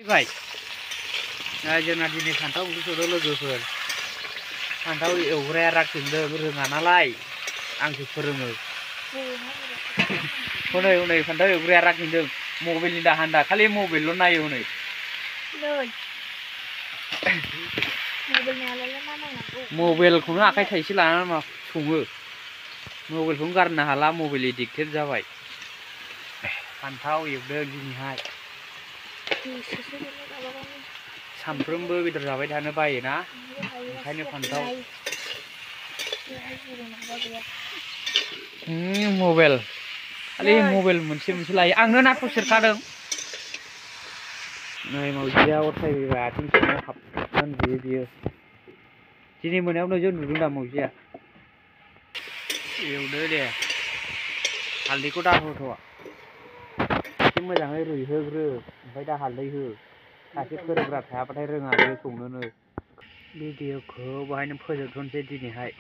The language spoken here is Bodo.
फैबाय जोंना दिनै फान्थाव ओंख्रि संदों लोगोफोर फान्थाव एवग्राया रागजोंदों रोङा नालाय आंसो फोरोङो हनै हनै फान्थाव एवग्राया रागजोंदों मबाइलनि दाहान्दा खालि मबाइलल' नायो हनै मबाइलखौनो आखाइ थाइसे लानानै मा सङो मबाइलखौनो गारनो हाला मबाइल एडिक्टेड जाबाय फान्थाव एवदों दिनैहाय सामफ्रोमबो बेदर जाबाय थानो बायोना ओंखायनो फान्थाव मबाइल खालि मबाइल मोनसे मोनसे लायो आंनो नाथुर सेरखादों नै मावजिया अर सायबाय आथिं सिङाव हाबनानै उन्दुयो बियो दिनै मोनायाव नोजोर नुदों दा मावजिया एवदो दे हालदैखौ दा होथ'आ एसे मोजाङै रुइहोग्रो ओमफ्राय दा हालदै हो सासे फोरोंग्रा थायाबाथाय रोङा बे संनोनो भिडिअखौ बाहायनो फोजोबथ'नोसै दिनैहाय